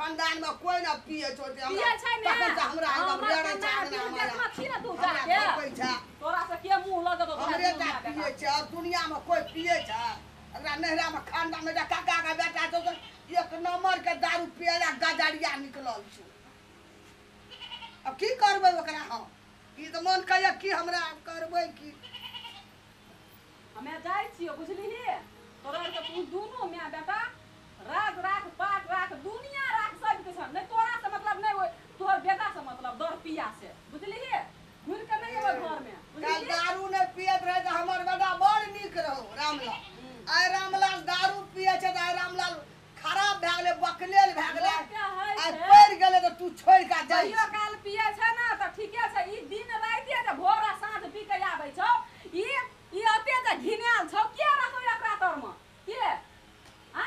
खानदान में कोई ना पिए छो हमरा तखन त हमरा एकदम रेड़े छै अंगना छी ना तू जा तोरा से के मुंह लगत हमरे ता पिए छै और दुनिया में कोई पिए छै एकरा नहरा में खानदान में काका का बेटा छौ एक नंबर के दारू पिएला गजरिया निकलल छौ। अब की करबै ओकरा हम ई त मन कहैया की हमरा करबै की हमे जाइ छियो बुझलिही तोरा के तू दुनू my बेटा राज राख पाट राख दुनिया राख सब के नहीं तोरा से मतलब नहीं होय तोहर बेटा से मतलब दर पिया से बुझलिही घुर के नहीं एबो घर में काल दारू नहीं पियत रहे त हमर बेटा बड़ नीक रहो रामलाल। आइ रामलाल दारू पिए छै त आइ रामलाल खराब भए गेलै बकलेल भए गेलै आइ पड़ गेलै त तू छोड़ के जाइ कहियो काल पिए छै ना त ठीके छै ई दिन राति जे भोर आ साँझ पी के आबै छौ ई ई अते जे घिनायल छौ के रहतौ एकरा तर में के आ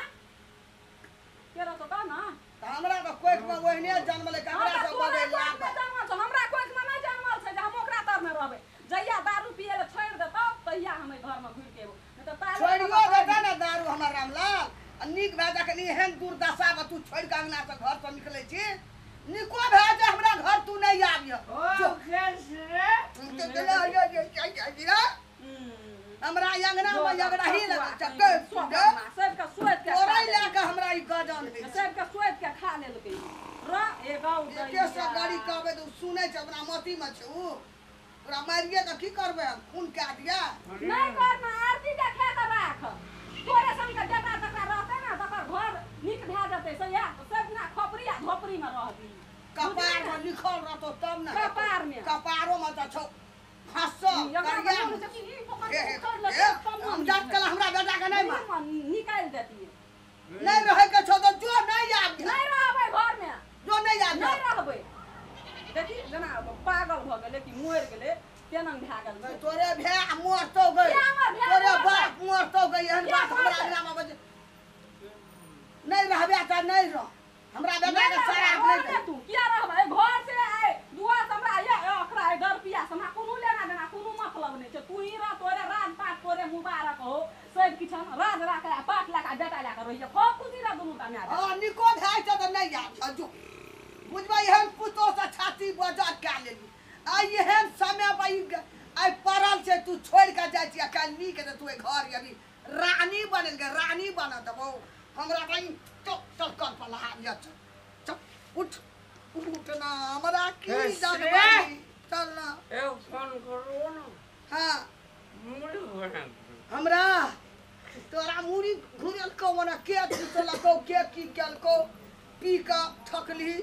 के रहतौ कह ना त हमरा त कोख में ओहने जन्मलै ककरा से बदल लागल जन्मल छौ हमरा कोख में नहीं जन्मल छै जे हम ओकरा तर में रहबै जहिया दारू पिए ले छोड़ देतौ तहिया हम घर में घुरि के एबो नहीं त ताले छोड़ियो देतै ना दारू हमर रामलाल आ नीक भए जा कनी एहन दुर्दशा में तू छोड़ के अंगना से घर से निकलै छी निको भए जा हमरा घर तू नहीं आबिह। हमरा अंगना में झगड़ा ही लगल छै सबके सोच के तोरे लए के हमरा ई गजन होइ छै सबके सोच के खा लेलकै र ए गाउ एके सौ गाड़ी कहबै त सुनै छै अपना मती में छै उ ओकरा मारिए के की करबै हम खून कए दिया नहीं करना आरती के खा के राख तोरे संग के बेटा जकरा रहतै ना तकर घर नीक भए जेतै से या सब ना खोपड़ी आ झोपड़ी में रहबी कपार में लिखल रहतो तब ना कपार में कपारो में त छौ हंसो करिया हम जात कल हमरा बेटा के नहीं मार निकाल देती नहीं रहे के छौ त जो नहीं आब नहीं रहबै घर में जो नहीं आब नहीं रहबै। देखी जेना पागल भ गेलै कि मरि गेलै तेना भए गेल तोरे भे मरतौ गई तोरे बाप मरतौ गई एहन बात हमरा अंगना में बजे नहीं रहबे त नहीं रह हमरा बेटा के शराब नहीं दे तू किया रहबै घर से आए दुआ से हमरा ये ओकरा दर पिया से हमरा कोनो लेना देना कोनो मतलब नहीं छै तू ही रह तोरे राज पाट तोरे मुबारक हो सब किछ राज राख आ पाट लगा बेटा लगा रहिए खूब खुशी रह दुनू टा my. हां निको भए छै त नहीं आब जो बुझबै एहन पुतोह से छाती बजर कए लेली आ एहन समय पर आइ पड़ल छै तू छोड़ के जाइ छी काल्हि नीक हेतै तू घर अभी रानी बनल के रानी बना देबौ हमरा त चल चल कल पर लहा लिअ चल चल उठ उठ ना हमरा की जानबै चल ना ए फोन करू ना। हां मुड़ी घुरा हमरा तोरा मुड़ी घुरलकौ मने के घुसलकौ के की केलकौ पी के ठकली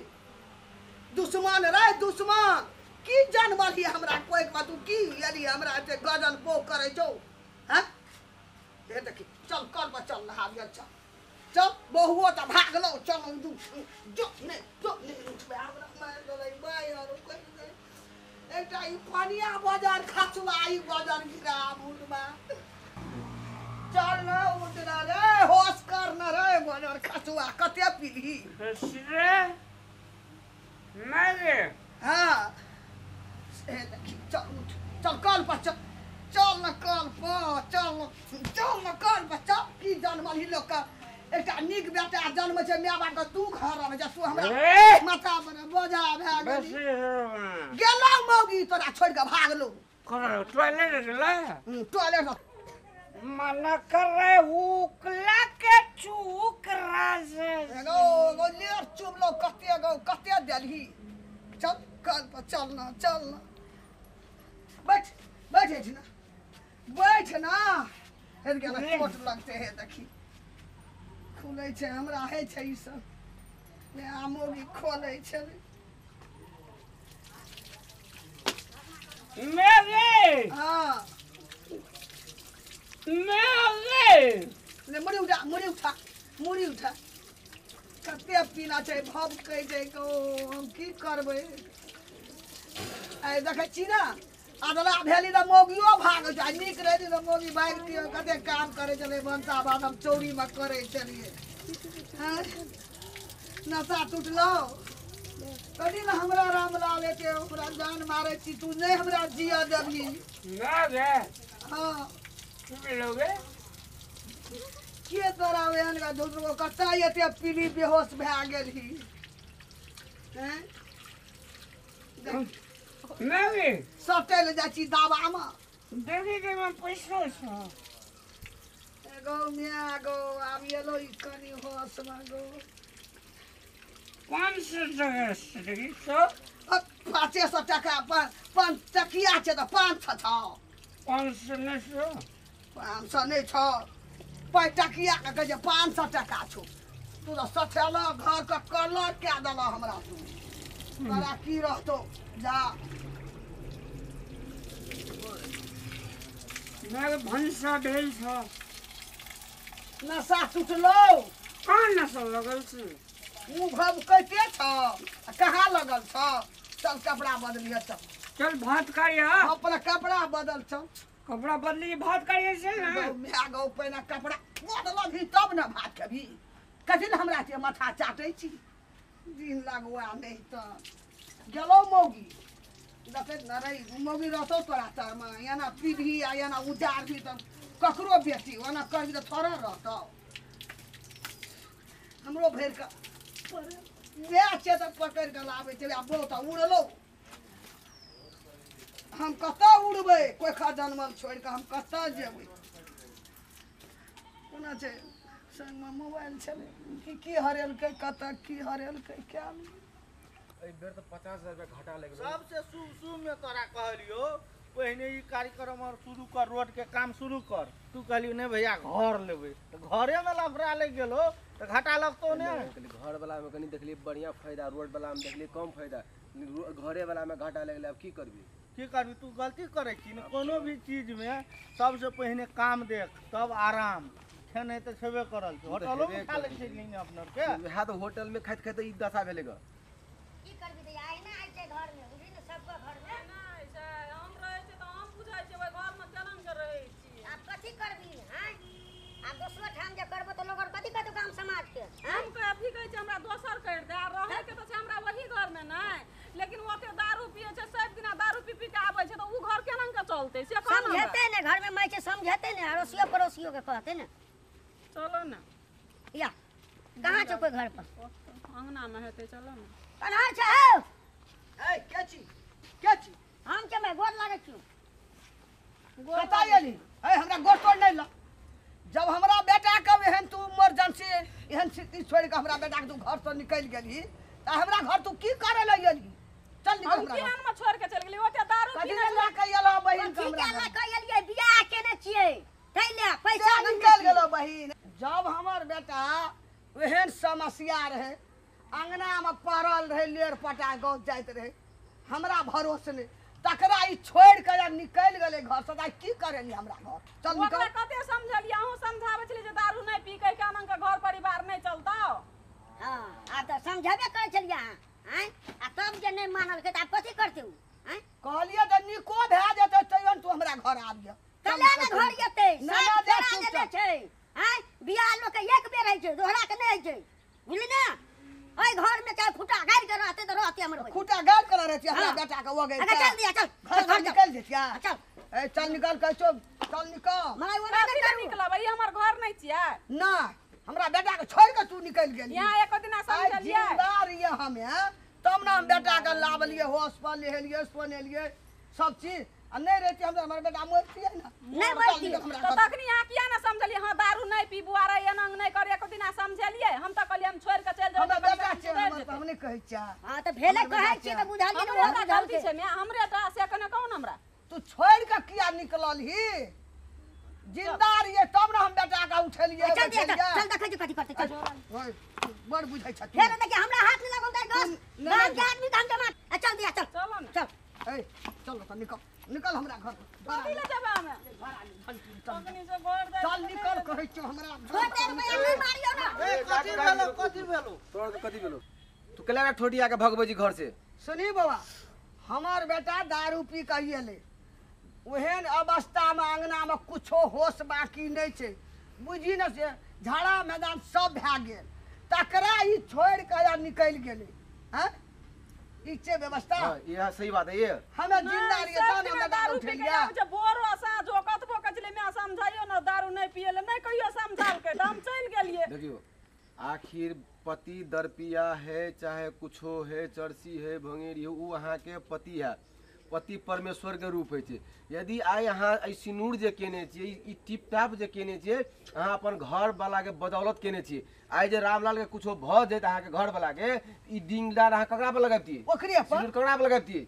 दुश्मन रे दुश्मन की जानबही हमरा कोई बात तू की यदि हमरा एते गजन बो करै छौ हैं हे देखी चल कल पर चल नहा लिअ चल चल बहुओ त भागलौ चल जो नहीं जो नहीं उठबै हमरा मारि देबै बाइ आर कहि दे एकटा ई फनिया बाजार खचवा ई बाजार गिरा भूलबा चल न उठना रे होश कर न रे बाजार खचवा कते पीली रे मारे। हां ए देखी चल उठ चल कल पर चल चल न कल पर चल चल न कल पर चल की जनमलही लोक के एकटा नीक बेटा जन्म छै my बाप के तू घर रहै छै तू हमरा माथा पर बोझा भए गेली गेलौ मौगी तोरा छोड़ के भागलौ टॉयलेट गेलै टॉयलेट मना कर रहे हुकला के चूक राज एगो एगो लेर चुबलौ कते गो कते देलही चल कल पर चल ना चल ना बैठ बैठ ना बैठ ना हे गेला चोट लगते हे देखी खुलै छै हमरा होइ छै ई सब आमोगी खोलै छै मेरे। हाँ मेरे ले मुड़ी उठा मुड़ी उठा मुड़ी उठा कते पीना छै भभकै छै गो हम की करबै आइ देखै छी ने अदला भेली तऽ मौगियो भागै छै नीक रहै तऽ मौगी भागि दियौ कते काम करै छलै भनसा भात हम चौरीमे करै छलियै। नशा टूटलौ कनी ने हमरा रामलाल एते ओकरा जान मारै छी तू नहीं हमरा जिया देबही ना रे। हाँ की लोगे के तोरा एहन का झूठ कतऽ एते पीली बेहोश भए गेलही। हैं नहीं सटे ले जाइ छी दाबामे देखी के में पैसा छौ गो मिया गो आब एलो ई कनी होशमे गो 500 टका देखी छौ 500 टका पाँच टकिया छै तऽ 500 छौ 500 नहि छौ 500 नहि छौ पाँच टकिया के कहै छै 500 टका छौ तू तऽ सठेलह घर के कलर कए देलह हमरा तू तोरा की रहतौ जा भनसा भेल छौ नशा टुटलौ कहाँ नशा लगल छै मुँह भभकैते छौ आ कहाँ लगल छौ चल कपड़ा बदलिह चल चल भात खाइह अपना कपड़ा बदल चल कपड़ा बदली भात खाइह से ना माय गौ पहिने कपड़ा बदलबही तब ने भात खेबही कथी ने हमरा के माथा चाटै छी दिन लगुआ नहि तऽ गेलौ मौगी देखैत न रही मौगी रहतौ तोरा तरमे एना पीबही आ एना उजारबही तऽ ककरो बेटी ओना करबही तऽ थोड़े रहतौ हमरो भरि कऽ वएह छै तऽ पकड़ि कऽ लाबै छै आ बहुत उड़लौ हम कतऽ उड़बै कोइखा जनमल छोड़ि कऽ हम कतऽ जेबै कोना छै संगमे मोबाइल छलै की की हरेलकै कतऽ की हरेलकै क्या एहि बेर तऽ 50,000 रुपया घाटा लागि गेल सबसे शुभ शुभ में तोरा कहलियो पहिने ई कार्यक्रम और शुरू कर रोड के काम शुरू कर तू कहलियो नहीं भैया घर लेबै तऽ घरे में लफड़ा लागि गेलो तऽ घाटा लगतौ ने घर वाला में कनी देखलियै बढ़िया फायदा रोड वाला में देखलियै कम फायदा घरे वाला में घाटा लागि गेलै अब की करबी की करबी तू गलती करै छी ने कोनो भी चीज में सबसे पहिने काम देख तब आराम खेनाइ तऽ छेबे करल छै होटलो में खा लै छै नहीं अपना के वएह तऽ होटल में खाइत खाइत ई दशा भेलै ग की करबी तऽ आइ ना आइ छै घर में बुझी ने सबके घर में ना आइ छै हम रहै छै तऽ हम बुझै छै ओहि घर में केना के रहै छी आब कथी करबी हैं आब दोसरो ठाम जे करबो तऽ लोग कथी कहतौ गाम समाज के हम अथी कहै छै हमरा दोसर करि दे आ रहै के तऽ छै हमरा वही घर में नहि लेकिन ओते दारू पियै छै सब दिना दारू पी पी के आबै छै तऽ उ घर केना के चलतै से कहना समझेतै ने घर में माय छै समझेतै ने अड़ोसियो पड़ोसियो के कहतै ने चलो ने या कहाँ छौ कोई घर पर अंगना में हेतै चलो ने कहाँ छै हौ ए के छी के छी हम के मैं गोर लागै छी कतऽ एली ए हमरा गोर तोड़ नहि ल जब हमरा बेटा के एहन तू इमरजेंसी एहन स्थिति छोड़ि के हमरा बेटा के तू घर से निकलि गेलही तऽ हमरा घर तू की करे लए एलही चल निकल हम हमरा केहन में छोड़ के चल गेली ओते दारू कथी पीने लए के एलह बहिन के कथी हमरा के लए के एलियै बियाह केने छियै तै ले पैसा से निकलि गेलौ बहिन जब हमर बेटा ओहन समस्या रहे अंगना में पड़ल रहे लेर पटा गाँव जाइत रहे हमरा भरोस नहि तकरा ई छोड़ि के निकलि गेलै घर से तऽ की करेली हमरा घर चल निकल ओकरा कते समझलियै अहूँ समझाबै छलियै जे दारू नहि पी के केना के घर परिवार नहि चलतौ हां आब तऽ समझेबे करै छलियै अहाँ आँय आ तब जे नहि मानलकै तऽ आब कथी करतै उ आँय कहलियै जे नीको भए जेतै तैयो तू हमरा घर आबिह चले ने घर जेतै ना सब जा फेरा चुपचाप। देने छै आँय बियाह लोक के एक बेर होइ छै दोहरा के नहि होइ छै बुझली ने ओहि घर में चाहे खुटा गाड़ि के रहतै तऽ रहतै हमर बहिन। खुटा गाड़ि के रहै छै हमरा हाँ। बेटा के ओगै अच्छा चल दिया चल घर चल से घर चल निकलि जेतिया चल ए चल निकल कहै छौ चल निकल मनाइ ओना कथी नहि लए करू निकलब ई हमर घर नहि छियै ना हमरा बेटा के छोड़ि के तू निकलि गेली यहाँ एको दिना आइ समझलियै जिंदा रहियै हमे तब ने हम बेटा के लाबलियै होश पर नहेलियै सोनेलियै सब चीज आ नहि रहितियै हम तऽ हमर बेटा मरतियै ने नहि चल मरतियै। निकल हमरा तऽ घर। तखनी अहाँ किया ने समझलियै हँ दारू नहि पीबू आर एना नहि कर एको दिना समझलियै हम तऽ कहलियै हम छोड़ि के चलि जेबै हमरा तऽ बेटा कम से छै कम सुधरि हमर जेतै। तऽ हम नहि कहै छियै हँ तऽ भेलै हमर बेटा कहै छियै छै। तऽ बुझलियै ने हमरे ओहो टा गलती बुझलकै छै माय हमरे टा से कने कहू ने हमरा तू छोड़ि के किया निकलल ही जिंदा रहियै तब ने हम बेटा के उठेलियै चल दिया चल बैठेलियै। चल देखै छियै कथी करतै चल ओए, बड़ बुझै छथिन फेर देखिए हमरा हाथ नहि लगौतै गस नहि, गाम नहि। के आदमी के हम जमा आ चल दिया चल चलो ने चल ए चल तऽ निकल निकल हमरा घर कथी लए जेबै हमे तखनी से घर जाइ चल निकल कहै छियौ हमरा छोड़ दे रुपैआ नहि मारियौ ने ए कथी भेलो कथी भेलो तोरा के कथी भेलो तू केला ठोडिया के भगबै छी घर से सुनी बाबा हमर बेटा दारू पी के अयलै ओहन अवस्थामे अङ्गनामे कुछो होश बाकी नहि छै बुझी ने से झाड़ा मैदान सब भए गेल तकरा ई छोड़ि कऽ आ निकलि गेलै हँ ई छै व्यवस्था हां यह सही बात है ये हमे जिंदा रहियै सब तहन हम दिना बेटा दारू पी के उठेलियै आबै छै भोरो साँझो कतबो कहै छलियै माय समझाइयो ने दारू नहि पियै लए नहि कहियो समझालकै तऽ हम चलि गेलियै देखियो आखिर पति दरपिया है चाहे कुछो है चरसी है भंगेरी है, उ अहाँके पति है। पति परमेश्वर के रूप होइ छै। यदि आइ अहाँ एहि सिनूर जे केने छियै, ई टिप टाप जे केने छियै, अहाँ अपन घरवाला के बदौलत केने छियै। आइ जे रामलाल के कुछो भऽ जाइत अहाँके घरवाला के, ई डिंगदार अहाँ ककरा पर लगबितियै? ओकरे पर। सिनूर ककरा पर लगबितियै?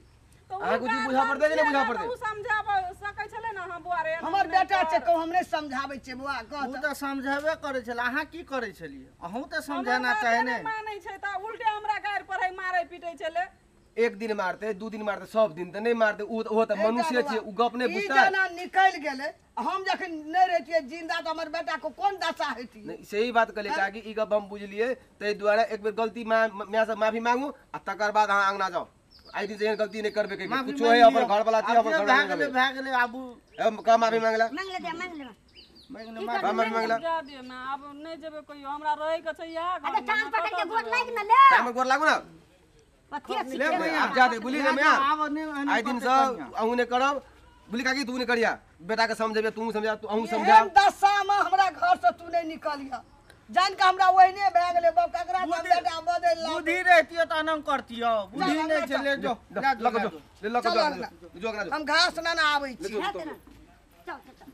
तऽ अहाँके हुनका कुछ बुझा पड़तै कि नहि बुझा पड़तै? ओ समझाब सकै छलै ने अहाँ बौआ रे, एना हमर नहि बेटा छै कर। कहू, हम नहि समझाबै छियै बौआ, कह ओ तऽ। तऽ समझेबे करै छलै, अहाँ की करै छलियै? अहूँ तऽ हमर समझाना बाते चाही नहि ने। मानै छै तऽ उल्टे हमरा गारि पढ़ै मारै पीटै छलै। एक दिन मारते, 2 दिन मारते, सब दिन तऽ नहि मारते। ओ तऽ एकटा मनुष्य बौआ, छियै, ओ गप नहि ई बुझतै। जेना निकलि गेलै, हम जखन नहि रहितियै जिंदा तऽ हमर बेटा के कोन दशा हेतियै? नहि, सही बात कहलियै काकी, ई गप हम बुझलियै। ताहि दुआरे एक बेर गलती माय से माफी मांगू आ तकर बाद अहाँ अंगना जाउ। आइ दिन से एहन गलती नहि करबै, माफी कुछो है मांगि अपन लिअ। घरवाला छियै, आब अपन जे घरवाला भए गेलै भए गेलै, आबू। कह माफी मांगला। मांगि ले, मांगि ले। मांगि ले, की माफी करबै? माफी मांगला। जा दियौ माय, आब नहि जेबै कहियो, हमरा रहै के छै इएह अच्छा घरमे, टांग हम पकड़ के कतऽ गोर जेबै? लागि न ले। टांग गोर लागू ना। अथी ले छै। भैया, आब जा दे, बुझली ने माय? आब नहि आइ दिन से अहूँ नहि करब। बुझली काकी, तू नहि करिया, बेटा के समझेबे, तू समझा, तू अहूँ समझा। एहन दशा में हमरा घर से तू नहीं निकलिह, जान के हमरा ओहने भए गेलै बाप, ककरा से बेटा बदलि लाब। बुद्धि रहितियो तऽ एना करतियो, बुद्धि नहि छै। ले जो, ले जो, लऽ कऽ ले जो, जो। ले लऽ कऽ चल जो, अंगना। जो अंगना जो। हम घास ना ना आबै ले छी। जो, हेतै जो। ना। चल चल चल।